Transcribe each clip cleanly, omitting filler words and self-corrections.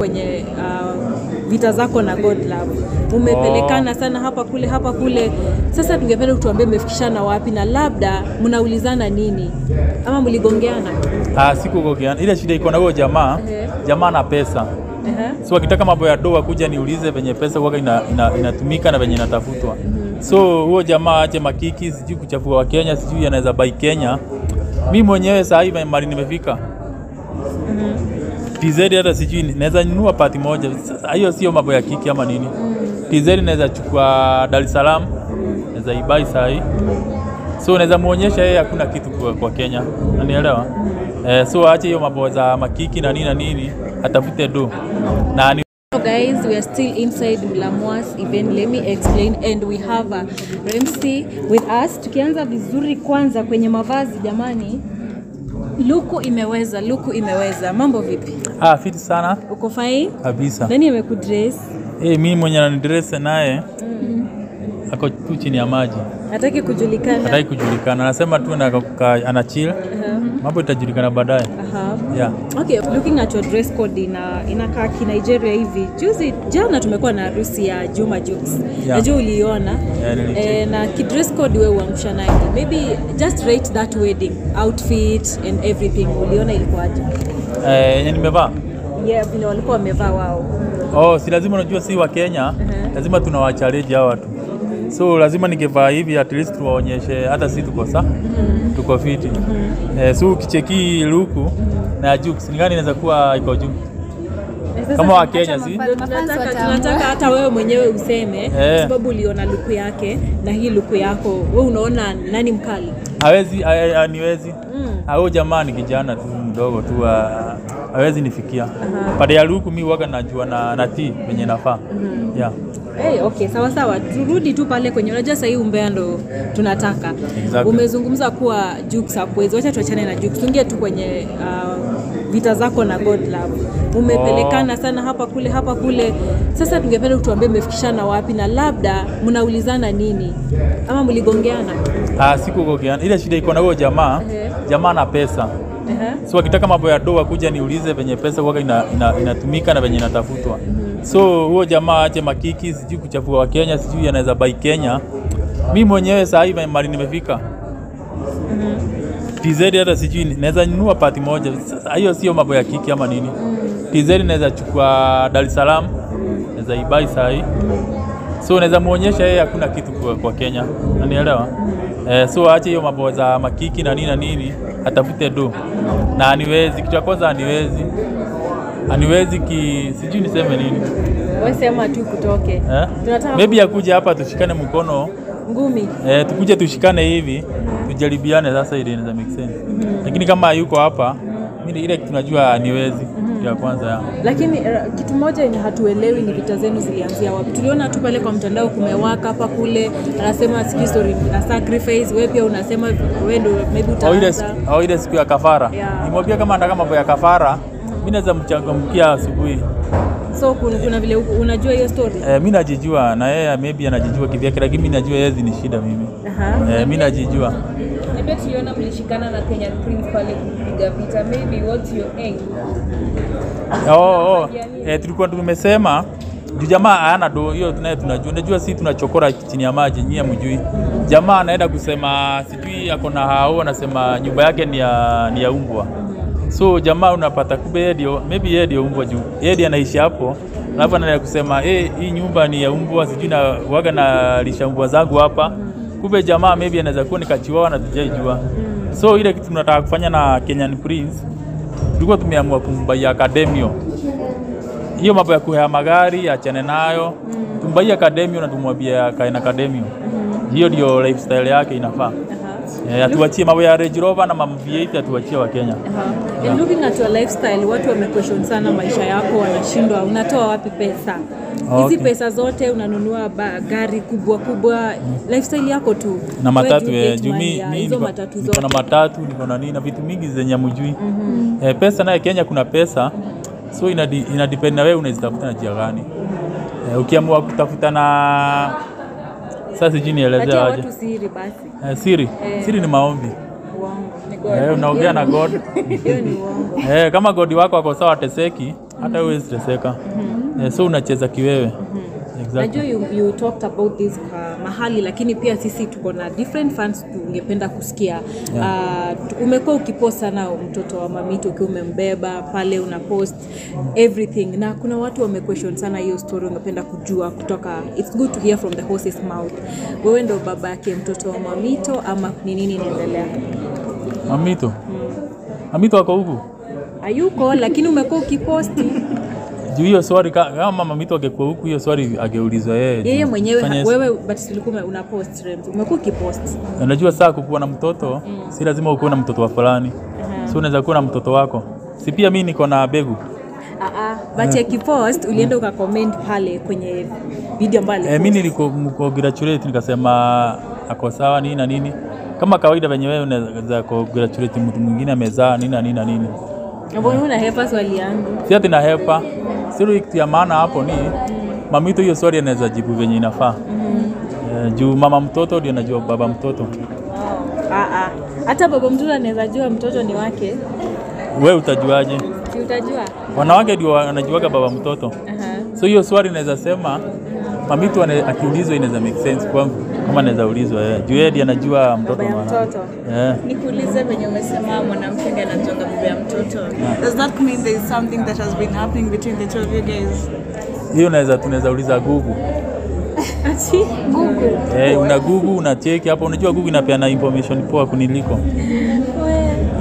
Kwenye vita zako na Godlove umepelekana sana hapa kule hapa kule. Sasa tungependa kutuambia mmefikishana wapi na labda mnaulizana nini ama mligongeana? Ah, sikugongeana. Ile shida iko na huyo jamaa, jamaa na pesa. So akitaka mambo ya doa kuja niulize venye pesa huwa inatumika na venye inatafutwa. So huo jamaa aache makiki, sijui kuchafua wa Kenya, sijui anaweza buy Kenya. Mimi mwenyewe saa hii mali nimefika. TZ hata sijui naweza nunua pati moja. Hiyo sio mambo ya kiki ama nini. TZ naweza chukua Dar es Salaam, naweza ibai saa hii. So naweza muonyesha yeye hakuna kitu kwa Kenya. Unanielewa? So aache hiyo mambo za makiki na nini na nini, atafute do. Na ni So guys, we are still inside Mulamwa's event. Let me explain, and we have Remsy with us. Tukianza vizuri kwanza kwenye mavazi jamani. Luku imeweza, luku imeweza. Mambo vipi? Ah, fiti sana. Uko fine? Kabisa. Nani amekudress? Mimi mwenye ananidress naye ako tu chini ya maji. Hataki kujulikana. Hataki kujulikana. Anasema tu ana chill. Mambo itajulikana baadaye. Yeah. Okay, looking at your dress code inakaa ki Nigeria hivi. Juzi jana tumekuwa na harusi ya Juma Jux. Yeah. Najua uliiona. Yeah, na ki dress code wewe uangusha naye. Maybe just rate that wedding outfit and everything. Uliona ilikuwaje? Nimevaa. Yeah, vile walikuwa wamevaa wao. Oh, si lazima, unajua si wa Kenya. Lazima tunawachallenge hao watu. So lazima ningevaa hivi at least tuwaonyeshe hata si tuko sawa. Tuko fiti. So ukicheki luku na Jux ni gani inaweza kuwa iko juu? Kama wa Kenya si? Tunataka hata wewe mwenyewe useme kwa sababu uliona luku yake na hii luku yako. Wewe unaona nani mkali? Hawezi, aniwezi. Hao jamaa ni kijana tu mdogo tu, hawezi nifikia. Baada ya luku mimi huwaga najua na tii venye nafaa. Yeah. Hey, okay, sawa sawa. Turudi tu pale kwenye unajua sasa hii umbea ndo tunataka. Exactly. Umezungumza kuwa Jux hakuwezi. Wacha tuachane na Jux. Tuingie tu kwenye vita zako na Godlove. Umepelekana sana hapa kule hapa kule. Sasa tungependa kutuambia mmefikishana wapi na labda mnaulizana nini ama mligongeana? Ah, sikugongeana. Ile shida iko na huyo jamaa, jamaa na pesa. So akitaka mambo ya doa kuja niulize venye pesa huwa inatumika na venye inatafutwa. So huo jamaa aache makiki, sijui kuchafua wa Kenya, sijui anaweza buy Kenya. Mimi mwenyewe saa hii mali nimefika. TZ hata sijui naweza nunua pati moja. Hiyo sio mambo ya kiki ama nini. TZ naweza chukua Dar es Salaam, naweza ibai saa hii. So naweza muonyesha yeye hakuna kitu kwa Kenya. Unanielewa? So aache hiyo mambo za makiki na nini na nini, atafute do. Na aniwezi, kitu cha kwanza aniwezi. Aniwezi ki sijui niseme nini. Wewe sema tu kutoke. Tunataka maybe akuja hapa tushikane mkono. Ngumi. Tukuje tushikane hivi, tujaribiane sasa ili inaweza make sense. Lakini kama yuko hapa, mimi ile tunajua aniwezi ya kwanza ya. Lakini kitu moja yenye hatuelewi ni vita zenu zilianzia wapi. Tuliona tu pale kwa mtandao kumewaka hapa kule, anasema sijui story na sacrifice, wewe pia unasema wewe ndio maybe utaanza. Au ile siku ya kafara. Yeah. Nimwambia kama anataka mambo ya kafara, mimi naweza mchangamkia asubuhi. So kuna vile unajua hiyo story? Mimi najijua na yeye maybe anajijua kivyake, lakini mimi najua yeye ni shida mimi. Mimi najijua. Nipe tuliona mlishikana na Kenyan Prince pale kupiga vita. Maybe what's your aim? Tulikuwa tumesema juu jamaa hana do, hiyo tunaye tunajua. Unajua sisi tunachokora chini ya maji, nyinyi hamjui. Jamaa anaenda kusema sijui ako na hao, anasema nyumba yake ni ya umbwa. So jamaa unapata kumbe yeye ndio, maybe yeye ndio umbwa juu. Yeye ndiye anaishi hapo. Alafu anaenda kusema hii nyumba ni ya umbwa, sijui na waga na lisha umbwa zangu hapa. Kumbe jamaa maybe anaweza kuwa ni kachiwawa na tujaijua. So ile kitu tunataka kufanya na Kenyan Prince, tulikuwa tumeamua kumbai Academio. Hiyo mambo ya kuhaya magari achane nayo. Tumbai Academio na tumwambie akae na Academio. Hiyo ndio lifestyle yake inafaa. Atuachie mambo ya Range Rover na mambo V8, atuachie wa Kenya. And looking at your lifestyle, watu wamequestion sana maisha yako, wanashindwa unatoa wapi pesa? Hizi pesa zote unanunua gari kubwa kubwa, lifestyle yako tu. Na matatu juu mimi niko na matatu, niko na nini na vitu mingi zenye hamjui. Pesa naye Kenya kuna pesa. So ina depend na wewe unazitafuta na njia gani. Ukiamua kutafuta na sasa sijui nielezea aje. Watu siri basi. Siri. Siri ni maombi. Uongo. Unaongea na God. Hiyo ni uongo. Kama God wako ako sawa teseki, Hata wewe streseka. So unacheza kiwewe. Exactly. Najua you talked about this kwa mahali, lakini pia sisi tuko na different fans tungependa kusikia. Umekuwa ukipost sana mtoto wa Mamito ukiwa umembeba pale, una post everything, na kuna watu wamequestion sana hiyo story, ungependa kujua kutoka, it's good to hear from the horse's mouth. Wewe ndo baba yake mtoto wa Mamito ama ni nini inaendelea? Mamito? Mamito ako huku? Hayuko, lakini umekuwa ukiposti. Juu hiyo swali kama Mamito angekuwa huku hiyo swali angeulizwa yeye. Yeye mwenyewe wewe, but ulikuwa una post Rems. Umekuwa ukipost. Unajua saa kukuwa na mtoto si lazima ukuwe na mtoto wa fulani. So unaweza kuwa na mtoto wako. Si pia mimi niko na begu. But akipost ulienda ukacomment pale kwenye video ambayo mimi nilicongratulate nikasema ako sawa nini na nini. Kama kawaida venye wewe unaweza congratulate mtu mwingine amezaa nini na nini na nini. Mbona unahepa swali yangu? Si ati nahepa. Sio kitu ya maana hapo ni Mamito hiyo swali anaweza jibu venye inafaa. Juu mama mtoto ndio anajua baba mtoto. Hata baba mtoto anaweza jua mtoto ni wake. Wewe utajuaje? Si utajua. Wanawake ndio wanajuaga baba mtoto. So hiyo swali naweza sema Mamito akiulizwa inaweza make sense kwangu kama anaweza ulizwa yeye. Juu yeye anajua mtoto maana. Nikuulize venye umesema mwanamke ndiye anajua baba ya mtoto. Does that mean there is something that has been happening between the two of you guys? Hiyo tunaweza uliza Google. Ati Google. Una Google una check hapo, unajua Google inapeana information poa kuniliko.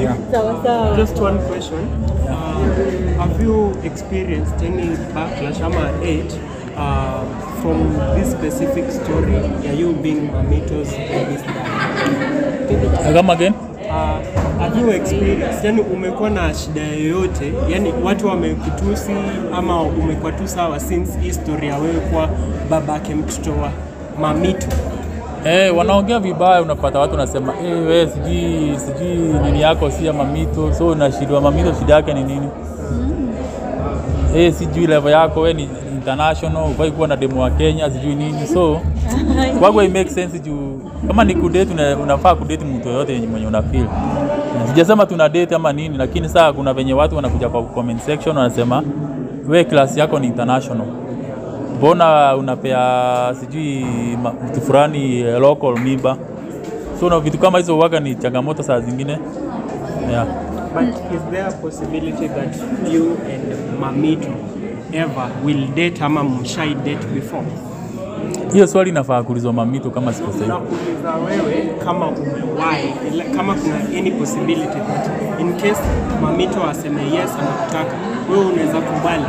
Yeah. Sawa sawa. Just one question. Have you experienced any backlash ama hate from this specific story, yeah, you being Mamito's baby dad? Come again? Have you experienced, yani umekuwa na shida yoyote, yani watu wamekutusi ama umekuwa tu sawa since history ya wewe kwa babake mtoto wa Mamito? Wanaongea vibaya, unapata watu wanasema wewe sijui nini yako si ya Mamito, so unashindwa Mamito shida yake ni nini? Sijui level yako wewe ni international, ufai kuwa na demo wa Kenya, sijui nini. So kwangu it makes sense juu kama ni kudate unafaa kudate mtu yoyote mwenye una feel. Sijasema tuna date ama nini, lakini saa kuna venye watu wanakuja kwa comment section wanasema wewe class yako ni international. Mbona unapea sijui mtu fulani local mimba? So na vitu kama hizo huwaga ni changamoto saa zingine. Yeah. But is there a possibility that you and Mamito ever will date ama mshai date before? Hiyo swali inafaa kuulizwa Mamito kama sikosei. Nakuuliza wewe kama umewahi, kama kuna any possibility that in case Mamito aseme yes anakutaka, wewe unaweza kubali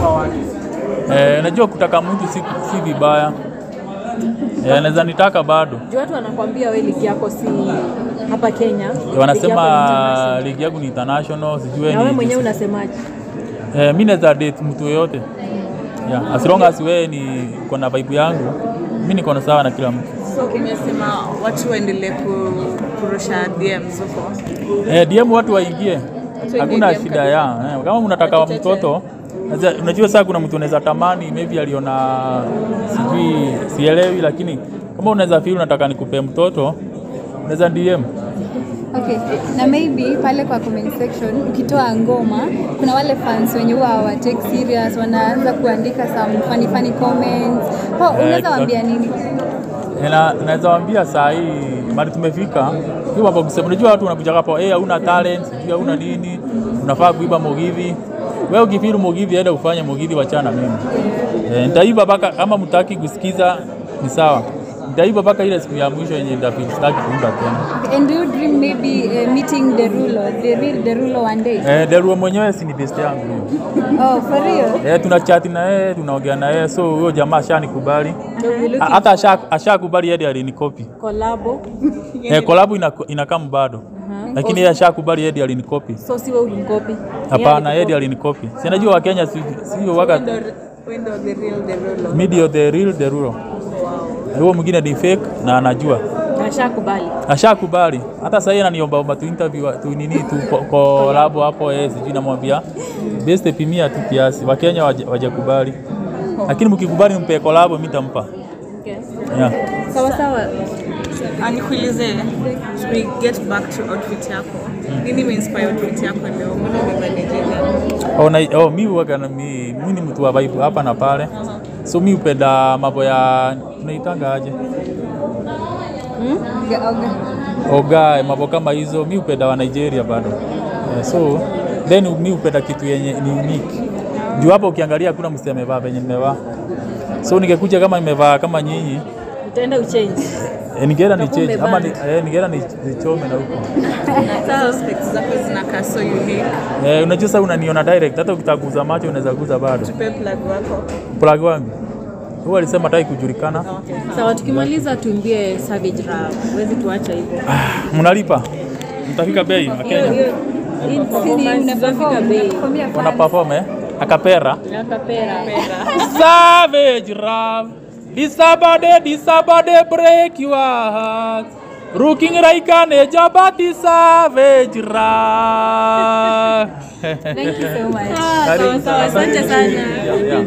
kwa wake? Najua kutaka mtu si vibaya. Anaweza nitaka bado. Juu watu wanakuambia wewe ligi yako si hapa Kenya. Wanasema ligi yangu ni international, sijui ni. Na wewe mwenyewe unasemaje? Mimi naweza date mtu yoyote. Yeah, as long as wewe ni uko na vibe yangu, mimi niko na sawa na kila mtu. So umesema watu waendelee kurusha DMs huko. DM watu waingie. Hakuna shida ya. Kama unataka mtoto, unajua sasa kuna mtu anaweza tamani maybe aliona sijui sielewi, lakini kama unaweza feel unataka nikupe mtoto, unaweza DM. Okay, na maybe pale kwa comment section ukitoa ngoma kuna wale fans wenye huwa hawa take serious, wanaanza kuandika some funny comments. Unaweza waambia nini? Naweza waambia saa hii mali tumefika. Hiyo hapo kusema unajua watu wanakuja hapo hauna talent, sijui hauna nini, unafaa kuiba Mugithi. Wewe ukifeel Mugithi aenda ufanye Mugithi, wachana mimi. Nitaiba mpaka kama mtaki kusikiza ni sawa. Nitaiba mpaka ile siku ya mwisho yenye nitafeel sitaki kuimba tena. And do you dream maybe meeting Derulo, the real Derulo one day? Derulo mwenyewe si ni best yangu hiyo. Oh, for real? Tuna chat na yeye, tunaongea na yeye, so huyo jamaa ashanikubali. Hata ashakubali yeye alinikopi. Collabo. Collabo inakamu bado. Lakini yeye ashakubali yeye alinikopi. So si wewe ulinikopi? Hapana, yeye alinikopi. Si najua wa Kenya sio waka. Wewe ndio the real Derulo. Mimi ndio the real Derulo. Huo mwingine ni fake na anajua. Ashakubali. Ashakubali. Hata sasa yeye ananiomba tu interview tu nini tu collab hapo sijui namwambia best pimia tu kiasi. Wakenya wajakubali. Lakini mkikubali mpe collab mimi nitampa. Okay. Yeah. Sawa sawa. Nikuulize, we get back to outfit yako. Nini imeinspire outfit yako leo? Mbona umevaa Nigeria? Oh, mi huwaga na mi ni mtu wa vibe hapa na pale. So mi hupenda mambo ya tunaitanga aje? Oga. Oga, mambo kama hizo mi hupenda wa Nigeria bado. So then mi hupenda kitu yenye ni unique. Juu hapo ukiangalia hakuna msee amevaa venye nimevaa. So ningekuja kama nimevaa kama nyinyi, Utaenda uchange. Ningeenda ni Utakuwa change ama umeband. ningeenda nichome na huko. Na hizo specs zako zinakaa so unique. Unajua sasa unaniona direct, hata ukitaka kuuza macho unaweza kuuza bado. Tupe plug wako. Plug wangu. Huwa alisema hataki kujulikana. Sawa, tukimaliza tuimbie Savage Rap. Huwezi tuacha hivyo. Mnalipa? Mtafika bei wa Kenya. Hiyo hii performance tutafika bei. Wana perform akapera. Akapera. Savage Rap. This Saturday break your heart. Looking like an angel, but this savage rap. Thank you so much. Sawa sawa, asante sana. Yeah.